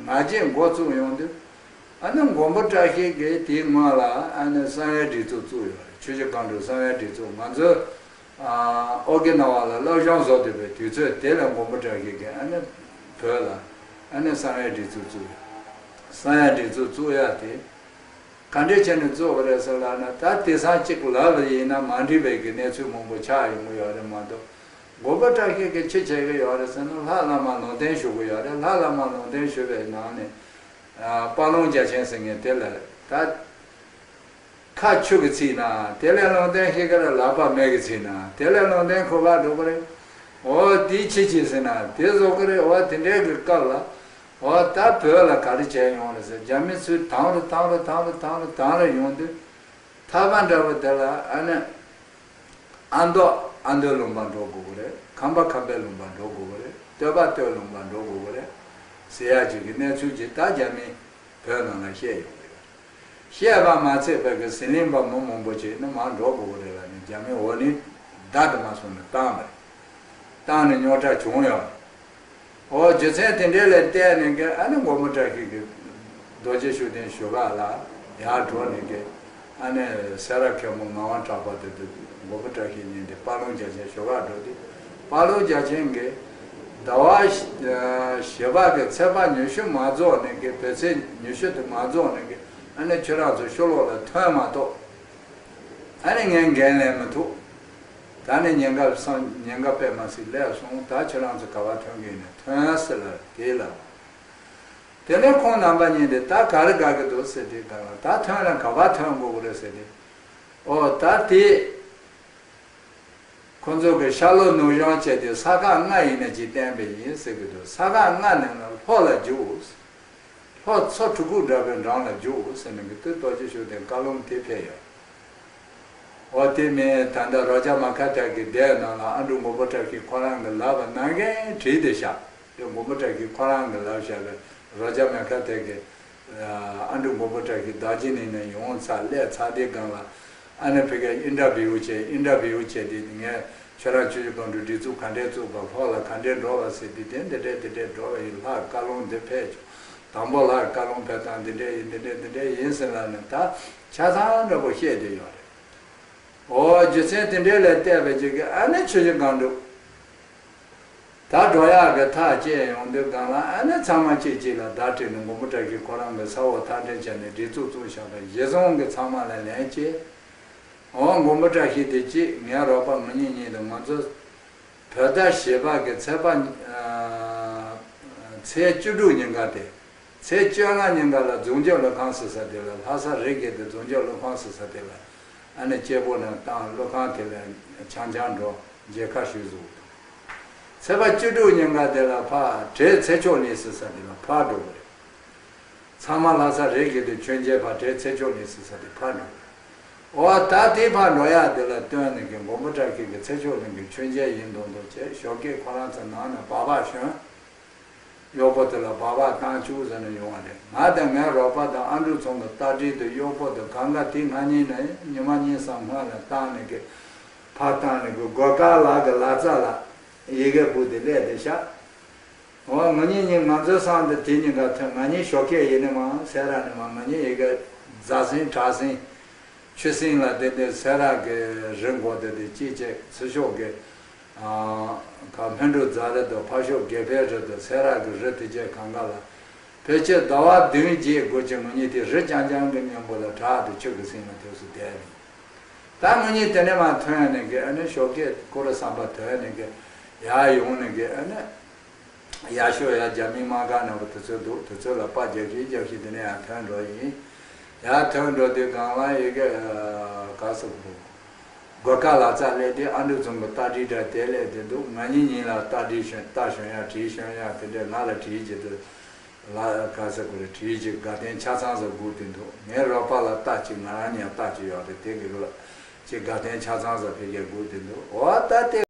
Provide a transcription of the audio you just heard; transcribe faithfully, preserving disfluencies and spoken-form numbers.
ང་རྒྱལ་འགོ་བཙུགས་ཡོང་དུས། ཨ་ནི་མགོན་པོ་བཀྲ་ཤིས་ཀྱིས་དེའི་སྔོན་ལ་ཨ་ནི་གསང་བའི་སྒྲིག་འཛུགས་བཙུགས་ཡོད་རེད། ཆུ་བཞི་སྒང་དྲུག་གསང་བའི་སྒྲིག་འཛུགས། ང་ཚོའི་ཨ་ཨོ་ཀི་ན་ཝ་ལ་སློབ་སྦྱོང་བཟོ་བསྡད་པའི་དུས་ཚོད་དེ་ལ་མགོན་པོ་བཀྲ་ཤིས་ཀྱིས་ཨ་ནི་བོད་ལ་ཨ་ནི་གསང་བའི་སྒྲིག་འཛུགས་བཙུགས་ཡོད། གསང་བའི་སྒྲིག་འཛུགས་བཙུགས་ཡ་དེ། ག་འདྲས་བྱས་ནས་བཙུགས་པ་རེད་ཟེར་ལབ་ན། ད་དེང་སང་གཅིག་ལབ་པ་ཡིན་ན་མ་འགྲིག་པའི་གི་གནས་ཚུལ་མང་པོ་ཆགས་ཡོང་གི་ཡོད་རེད་མ་གཏོགས། མགོན་པོ་བཀྲ་ཤིས་ཀྱིས་ཅི་བྱེད་ཀྱི་ཡོད་རེད་ཟེར་ན། ལྷ་བླ་མ་ལུང་བསྟན་ཞུ་གི་ཡོད་རེད། ལྷ་བླ་མ་ལུང་བསྟན་ཞུ་བའི་ནང་ནས། ཨ། དཔལ་ལུང་རྒྱ་ཆེན་ཟེར་མཁན་དེ་ལ་ད་ཁ་ཆུ་གིས་ཚིག་ན་དེ་ལས་ལུང་བསྟན་ཤེས་ཀྱི་རེད། ལག་པ་མེ་གིས་ཚིག་ན་དེ་ལས་ལུང་བསྟན་གོ་ག་འགྲོ་གི་རེད། འོ་དེ་ཅི་བྱེད་ཟེར་ན་དེ་བཟོ་གི་རེད། འོ་དེ་འདྲའི་གི་སྐབས་ལ། འོ་ད་བོད་ལ་ག་རེ་བྱས་ཡོང་རེད་ཟེར། རྒྱ་མི་ཚོས་དང་རུ་དང་རུ་དང་རུ་དང་རུ་དང་རུ་ཡོང་དུས། ཐར་པ་འདྲ་བོ་དེ་ལ་ཨ་ནི་ཨ་མདོ་ཨ་མདོའི་ལུང་པར་འགྲོ་དགོས་ཀྱི་རེད། ཁམས་པ་ཁམས་པའི་ལུང་པར་འགྲོ་དགོས་ཀྱི་རེད། སྟོད་པ་སྟོད་ལུང་པར་འགྲོ་དགོས་ཀྱི་རེད་ཟེར་ཡ་ཅིག་གི་གནས་ཚུལ་ཅིག་ད་རྒྱ་མིས་བོད་ནང་ལ་བཤད་ཡོང་གི་རེད། བཤད་པ་མ་ཚད་པའི་གི་ཟི་ལིང་པ་མི་མང་པོ་ཅིག་ནི་མར་འགྲོ་དགོས་ཀྱི་རེད་ལབ་ནས་རྒྱ་མིས་འོ་ལིང་བརྡ་དུ་མ་སོང་ནས་བཏང་བ་རེད། བཏང་ནས་རྙོག་དྲ་བྱུང་ཡོད། འོ་རྒྱུ་མཚན་དེ་འདྲའི་ལ་བལྟས་ནས་ཀྱི་ཨ་ནི་མགོན་པོ་བཀྲ་ཤིས་ཀྱིས་རྡོ་རྗེ་ཤུགས་ལྡན་ཞུ་ག་ལ་ཡར་འགྲོ་ནས་ཀྱི་ཨ་ནི་སེ་ར་མཁན་པོ་ངག་དབང་གྲགས་པ་དེ་དུ་མགོན་པོ་བཀྲ་ཤིས་ཉིད་དེ་དཔལ་ལུང་རྒྱ་ཆེན་ཞུ་ག་འགྲོ་དུས། དཔལ་ལུང་རྒྱ་ཆེན་གྱིས་ཟླ་བ་བཞི་པ་གི་ཚེས་པ་ཉི་ཤུ་མ་རྫོགས་ནས་ཀྱི་བོད་ཚེས་ཉི་ཤུ་དེ་མ་རྫོགས་ནས་ཀྱི་ཨ་ནི་ཁྱོད་རང་ཚོ་ཤོ་ལོག་ལ་ཐོན་མ་གཏོགས། ཨ་ནི་ངས་འགན་ལེན་མི་ཐུབ། ད་ནི་ཉེན་ཁ་སང་ཉེན་ཁ་དཔེ་མ་སྲིད་སླེབས་སོང་། ད་ཁྱོད་རང་ཚོ་ག་པར་ཐོན་གི་ཡིན་ན་ཐོན་ཟེར་ལབ་དེ་ལ། དེ་ནས་ཁོང་རྣམ་པ་གཉིས་དེ་ད་ག་རེ་དགའ་གི་འདུག་ཟེར་དུས་སྒང་ལ། ད་ཐོན་ན་ག་པར་ཐོན་དགོས་ཀྱི་རེད་ཟེར་དུས། ཨོ་ད་དེ་ཁོང་ཚོ་གི་ཤར་ལྷོ་ནུབ་བྱང་བྱས་ཏེ་ས་ཁག་ལྔ་ཡིན་ན་ཅིག་བསྟན་པ་ཡིན་ཟེར་གི་འདུག་ས་ཁག་ལྔ་ནང་ལ་ལྷོ་ལ་རྒྱུགས། ལྷོ་མཚོ་གྲུ་གུ་འདྲ་བའི་འགྲམ་ལ་རྒྱུགས་ཟེར་ནས་གི་དུས་རྡོ་རྗེ་ཤུགས་ལྡན་བཀའ་ལུང་དེ་ཕེབས་ཡོད། འོ་དེ་མིན་ད་ལྟ་རོ་ཇ་མ་ཁ་ཐེ་གི་སྡེ་ནང་ལ་ཨ་འབྲུག་མགོན་པོ་བཀྲ་ཤིས་ཁོ་རང་གི་ལབ་པ་ནང་བཞིན་བྲིས་ཏེ་བཞག་དེ་མགོན་པོ་བཀྲ་ཤིས་ཁོ་རང་གི་ལབ་བཞག་པའི་རོ་ཇ་མ་ཁ་ཐེ་གི་ཨ་འབྲུག་མགོན་པོ་བཀྲ་ཤིས་རྡོ་རྗེ་གླིང་ནས་ཡོང་ཚར་སླེབས་ཚར་དེ་སྒང་ལ། ཨ་ནི་ཕ་གིར་ཨིན་ཊར་བིའུ་བྱས། ཨིན་ཊར་བིའུ་བྱས་དེ་ངས་ཁྱོད་རང་ཆུ་བཞི་སྒང་དྲུག་སྒྲིག་འཛུགས་ག་འདྲས་བཙུགས་པ། ལྷོ་ལ་ག་འདྲས་འགྲོ་བ་ཟེར་དུས་དེ་འདི་འདྲས་འདི་འདྲས་འགྲོ་བ་ཡིན། ལྷ་བཀའ་ལུང་འདི་ཕེབས་བྱུང་། དང་པོ་ལྷ་བཀའ་ལུང་ཕེབས་སྟངས་འདི་འདྲས་ཡིན། འདི་འདྲས་འདི་འདྲས་ཡིན་ཟེར་ལབ་ནས་ད་ཆ་ཚང་འདྲ་པོ་བཤད་བསྡད་ཡོད་རེད། འོ་རྒྱུ་མཚན་དེ་འདྲས་ལ་བལྟས་པའི་ཅིག་གི་ཨ་ནི་ཆུ་བཞི་སྒང་དྲུག་ད་འགྲོ་ཡག་གི་ཐག་བཅད་ཡོང་དུས་སྒང་ལ་ཨ་ནི་ཚང་མ་གཅིག་གཅིག་ལ་བརྡ་སྤྲད་ནས་མགོན་པོ་བཀྲ་ཤིས་ཁོ་རང་གི་ས་འོག་མཐའ་འདྲེན་བྱས་ནས་སྒྲིག་འཛུགས་བཙུགས་བཞག་པ་གཞི་བཟུང་གི་ཚང་མ་ལ་ལན་བྱས། འོ་མགོན་པོ་བཀྲ་ཤིས་དེ་གཅིག་ངའི་རོགས་པ་ང་གཉིས་གཉིས་དང་ང་ཚོ་བོད་ཟླ་བཞི་པ་གི་ཚེས་པ་ཨ་ཚེས་བཅུ་དྲུག་ཉིན་ཀ་དེ། ཚེས་བཅོ་ལྔ་ཉིན་ཀ་ལ་རྫོང་རྒྱབ་ཀླུ་ཁང་ཟེར་ས་དེ་ལ། ལྷ་ས་རི་རྒྱལ་དུ་རྫོང་རྒྱབ་ཀླུ་ཁང་ཟེར་ས་དེ་ལ་ཨ་ནི་སྐྱེ་བོ་རྣམས་བཏང་། ཀླུ་ཁང་དེ་ལ་ཆང་ཆང་འགྲོ་མཇལ་ཁ་ཞུས་བཟོ་དང་། ཚེས་པ་བཅུ་དྲུག་ཉིན་ཀ་དེ་ལ་ཕར་བྲེ་ཚེ་མཆོག་གླིང་ཟེར་ས་དེ་ལ་ཕར་འགྲོ་གི་རེད། ཚང་མ་ལྷ་ས་རི་རྒྱལ་དུ་མཆོད་མཇལ་ཕར་བྲེ་ཚེ་མཆོག་གླིང་ཟེར་ས་དེ་ཕར་འགྲོ་གི་རེད། འོ་ད་དེ་ཕར་འགྲོ་ཡག་དེ་ལ་སྟོན་ནས་ཀྱི་མགོན་པོ་བཀྲ་ཤིས་ཀྱི་ཚེ་མཆོག་གླིང་གི་མཆོད་མཇལ་ཡིན་མདོག་མདོག་བྱས། ཞོགས་ཀས་ཁོ་རང་ཚོ་ནང་ནས་སྦག་སྦག་ཞོན། གཡོག་པོ་དེ་ལ་སྦག་སྦག་བཏང་བཅུག་ཟེར་ནས་ཡོང་བ་རེད། ང་དང་ངའི་རོགས་པ་དང་ཨ་འབྲུག་ཚང་གི་རྟ་དྲེལ་དུ་གཡོག་པོ་དང་གང་ག་དེ་ང་གཉིས་ནས་ཉི་མ་གཉིས་གསུམ་སྔོན་ལ་བཏང་ནས་ཀྱི་ཕར་བཏང་ནས་ཀྱི་སྒོ་དཀར་ལགས་ཀྱི་ལག་རྩ་ལ་ཡི་གེ་སྦུག་དེ་སླེབས་ཏེ་བཞག་འོ་ང་གཉིས་གཉིས་ང་ཚོའི་སང་དེ་དེ་གཉིས་ཀ་ཐོན། ང་གཉིས་ཞོགས་ཀས་ཡིན་ནི་མ་སེ་ར་ནས་མ་ང་གཉིས་ཡི་གེ་རྫ་སེང་བྲག་སེང་ཆུ་སེང་ལ་དེ་དེ་སེ་ར་གི་རི་མགོ་དེ་དེ་ཅི་བྱས་ཚུར་ཤོག་གི་ཨ་ག་སྨིན་གྲོལ་རྫ་རི་དང་ཕར་ཕྱོགས་དགེ་འཕེལ་རི་དང་སེ་ར་གི་རི་དེ་བཅས་གང་ག་ལ་ཕལ་ཆེར་ཟླ་བ་བདུན་བརྒྱད་དགུ་ཅིག་ང་གཉིས་དེ་རི་རྐྱང་རྐྱང་གི་སྙིང་པོ་ལ་བྲག་དེ་ཆུ་གི་སེང་ལ་དུས་སུ་བསྡད་ནས། ད་ང་གཉིས་དེ་ནས་མར་ཐོན་ནས་གི་ཨ་ནི་ཞོགས་ཀས་སྐུ་རུ་བསམ་པ་ཐོན་ནས་གི་ཡར་ཡོང་ནས་གི་ཨ་ནི་ཡར་ཤོག་ཡར་རྒྱ་མིའི་དམག་སྒར་ནང་པ་དེ་ཚོ་འདུག་དེ་ཚོ་ལ་པར་རྒྱག་གིན་རྒྱག་གིན་དེ་ནས་ཡར་ཐོན་འགྲོ་ཡིན། ཡར་ཐོན་འགྲོ་དུས་སྒང་ལ་ཡི་གེ་ག་ཟེར་དགོས། སྒོ་དཀར་ལག་རྩ་སླེབས་དུས་ཨ་འབྲུག་ཚང་གི་རྟ་དྲེལ་འདྲ་དེ་སླེབས་དེ་འདུག་ང་གཉིས་གཉིས་ལ་རྟ་དྲེལ་ཞོན་རྟ་ཞོན་ཡག་དྲེལ་ཞོན་ཡག་དེ་འདྲས་ང་ལ་དྲེལ་གྱི་འདུག་ལ་ག་ཟེར་དགོས་རེད། དྲེལ་གྱི་དགའ་སྟོན་ཆ་ཚང་ཟེར་སྒུག་དེ་འདུག་ངའི་རོགས་པ་ལ་རྟ་གཅིག་ང་རང་གཉིས་ཡང་རྟ་གཅིག་ཡོད་རེད། དེ་གི་རོགས་ཀྱི་དགའ་སྟོན་ཆ་ཚང་ཟེར་ཕལ་སྐད་སྒུག་དེ་འདུག་འོ་ད་དེ།